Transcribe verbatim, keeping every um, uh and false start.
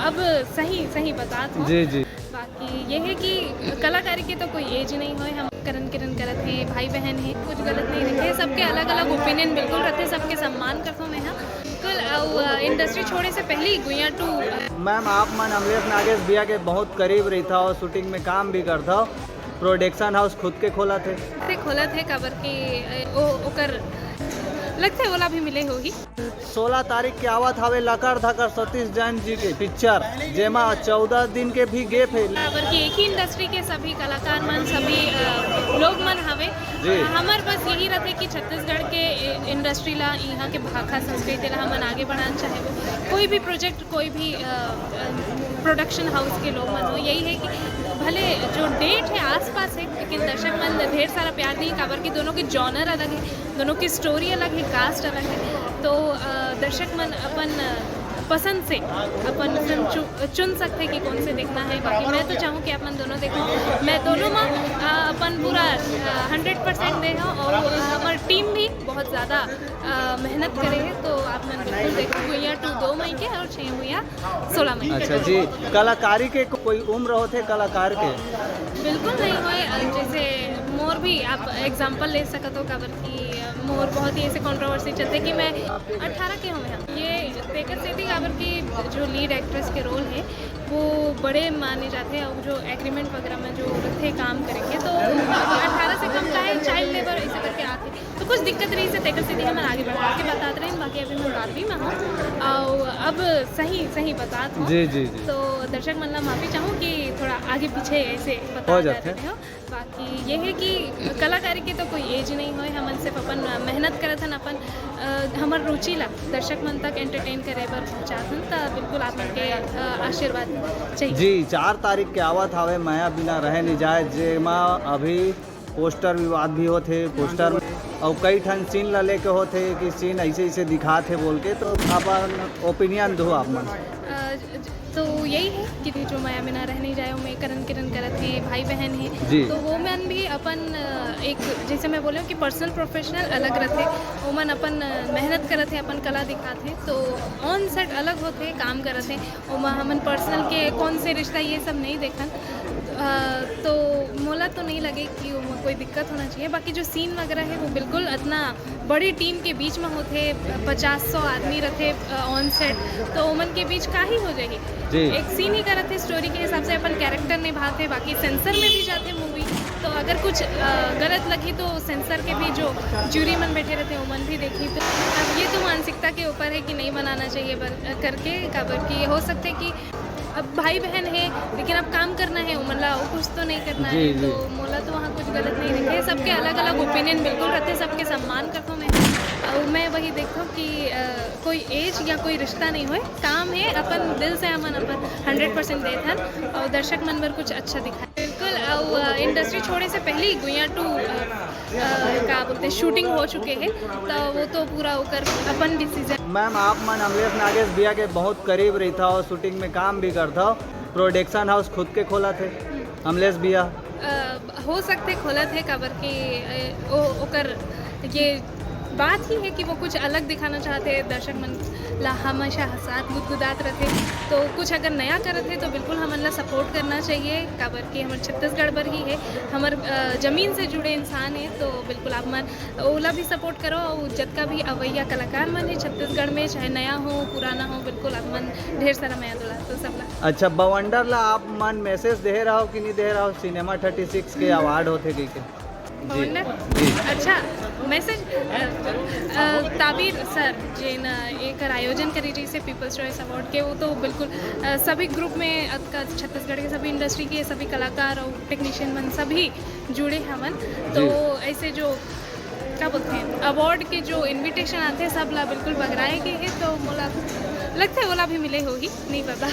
अब सही सही बतात हूँ। जी, जी। बाकी ये है कि कलाकारी के तो कोई एज नहीं होय, हम करन किरन करत हैं, भाई बहन हैं, कुछ गलत नहीं रखे, सबके अलग अलग ओपिनियन बिल्कुल रहते, सबके सम्मान करत हूँ मैं। हाँ, बिल्कुल। अउ इंडस्ट्री छोड़े से पहले ही गुइया टू। मैम, आप मन अमलेश नागेश भैया के बहुत करीब रहिथव और शूटिंग में काम भी करथव, प्रोडक्शन हाउस खुद के खोलत हे। से खोलत हे, काबर कि अ, ओ, ओकर लगथे ओला भी मिले होही। सोलह तारीख के आवत हवे लकर धकर सतीश जैन जी के पिक्चर, जेमा चौदह दिन के भी गैप हे। काबर कि एक ही इंडस्ट्री के सभी कलाकार मन, सभी अ, लोग मन हवे। जी। हमर बस यही रहथे कि छत्तीसगढ़ के इ-, इंडस्ट्री ला, यहाँ के भाखा संस्कृति ला हमन आगे बढ़ाना चाहे, वो कोई भी प्रोजेक्ट, कोई भी अ, अ, प्रोडक्शन हाउस के लोग मन हो, यही है कि भले जो डेट है आसपास है, लेकिन दर्शक मन ढेर सारा प्यार दी, काबर कि दोनों के जॉनर अलग है, दोनों की स्टोरी अलग है, कास्ट अलग है। तो अ, दर्शक मन अपन अ, पसंद से अपन फिल्म चु-, चुन सकते हैं कि कौन से देखना है। बाकी मैं तो चाहूँ कि आप मन दोनों देखो। मैं दोनों में अ, अपन पूरा हंड्रेड परसेंट दे हूँ और हमारी टीम भी बहुत ज़्यादा अ, मेहनत करे है। तो आप मन बिल्कुल देखो, गुइया टू दो मई के और छः गुइया सोलह मई के। अच्छा जी, कलाकारी के को-, कोई उम्र होथे कलाकार के? बिल्कुल नहीं होय। अ, जैसे मोर भी आप एग्जांपल ले सकत हो, काबर कि अ, मोर बहुत ही ऐसे कंट्रोवर्सी चलते कि मैं अठारह के हूँ। ये तेकर सेती काबर कि जो लीड एक्ट्रेस के रोल है वो बड़े माने जाते हैं, और जो एग्रीमेंट वगैरह में जो रखे काम करेंगे तो अठारह से कम का है, चाइल्ड लेबर ऐसे करके आते, तो कुछ दिक्कत रही से तेकर सेती हमन आगे बढ़ा के बतात रहे, बाकी अभी मैं बारहवीं में हूँ। और अब सही सही बतात हूँ। जी, जी, जी। तो दर्शक मन ला माफी चाहूँ कि थोड़ा आगे पीछे ऐसे बता हो जाते हैं। बाकी ये है कि कलाकारी के तो कोई एज नहीं होय, हमन सिर्फ अपन मेहनत करत हन, अपन अ, हमर रुचि ला दर्शक मन तक एंटरटेन करे बर पहुँचात हन, त बिल्कुल आप मन के अ, आशीर्वाद चाहिए। जी, चार तारीख के आवत हावे माया बिना रहे नहीं जाए, जेमा अभी पोस्टर विवाद भी होथे, पोस्टर में अउ कई ठन सीन ला लेके होथे कि सीन ऐसे ऐसे दिखात हे बोल के, तो अपन ओपिनियन दो आप मन। अ, ज-, ज-, तो यही है कि जो माया बिना रह नहीं जाए, ओमे करण किरण करत हे, भाई बहन हे, जी। तो वो मन भी अपन अ, एक, जैसे मैं बोले हूँ कि पर्सनल प्रोफेशनल अलग रहते, ओमन अपन अ, मेहनत करत हे, अपन कला दिखात हे, तो ऑन सेट अलग होते काम करत हे, ओमा हमन पर्सनल के कौन से रिश्ता ये सब नहीं देखन। अ, तो मोला तो नहीं लगे कि ओमा कोई दिक्कत होना चाहिए। बाकी जो सीन वगैरह है वो बिल्कुल इतना बड़ी टीम के बीच में होथे, पचास सौ आदमी रथे ऑन सेट, तो ओमन के बीच का ही हो जाही। जी। एक सीन ही करत हे, स्टोरी के हिसाब से अपन कैरेक्टर निभात हे, बाकी सेंसर में भी जाथे मूवी, तो अगर कुछ अ, गलत लगी तो सेंसर के भी जो जूरी मन बैठे रहते हैं ओमन भी देखी। तो अब ये तो मानसिकता के ऊपर है कि नहीं बनाना चाहिए बर-, करके, काबर कि हो सकते कि अब भाई बहन है, लेकिन अब काम करना है, ओमन ला और कुछ तो नहीं करना जी, है, जी। तो मोला तो वहाँ कुछ गलत नहीं दिखे। सबके अलग अलग ओपिनियन बिल्कुल रहते, सबके सम्मान करता हूँ मैं। और मैं वही देखता हूँ कि अ, कोई एज या कोई रिश्ता नहीं होए, काम है, अपन दिल से हमन अपन हंड्रेड परसेंट देत हन और दर्शक मन बर कुछ अच्छा दिखाए। बिल्कुल। और अ, इंडस्ट्री छोड़े से पहले ही गुइया टू अ, अ, का बोलते हैं, शूटिंग हो चुके हैं, तो वो तो पूरा ओकर अपन डिसीजन। मैम, आप मन अमलेश नागेश भैया के बहुत करीब रहिथव और शूटिंग में काम भी करथव, प्रोडक्शन हाउस खुद के खोलत हे अमलेश भैया। अ, हो सकते खोलत हे, काबर कि अ, ओ, ओकर ये बात ही है कि वो कुछ अलग दिखाना चाहते हैं, दर्शक मन ला हमेशा हंसात गुदगुदात रहते, तो कुछ अगर नया करत है तो बिल्कुल हमन ला सपोर्ट करना चाहिए, काबर कि हमर छत्तीसगढ़ बर ही है, हमर अ, जमीन से जुड़े इंसान है, तो बिल्कुल आप मन ओला भी सपोर्ट करो। और जतका भी अवैया कलाकार मन है छत्तीसगढ़ में, चाहे नया हो पुराना हो, बिल्कुल आप मन ढेर सारा मया दुलार तो सब ला। अच्छा, बवंडर ला आप मन मैसेज दे रहा हो कि नहीं दे रहा हो, सिनेमा थर्टी सिक्स के अवार्ड होते कह के? जी। बवंडर? जी। अच्छा, मैसेज, अ, अ, ताबीर सर जेन एकर आयोजन करी रहिसे पीपल्स चॉइस अवार्ड के, वो तो बिल्कुल अ, सभी ग्रुप में अतका छत्तीसगढ़ के सभी इंडस्ट्री के सभी कलाकार और टेक्नीशियन मन सभी जुड़े हवन। तो जी। ऐसे जो का बोलते हैं, अवार्ड के जो इनविटेशन आते हैं सब ला बिल्कुल बगराए के है, तो मोला लगता है ओला भी मिले होही, नहीं पता।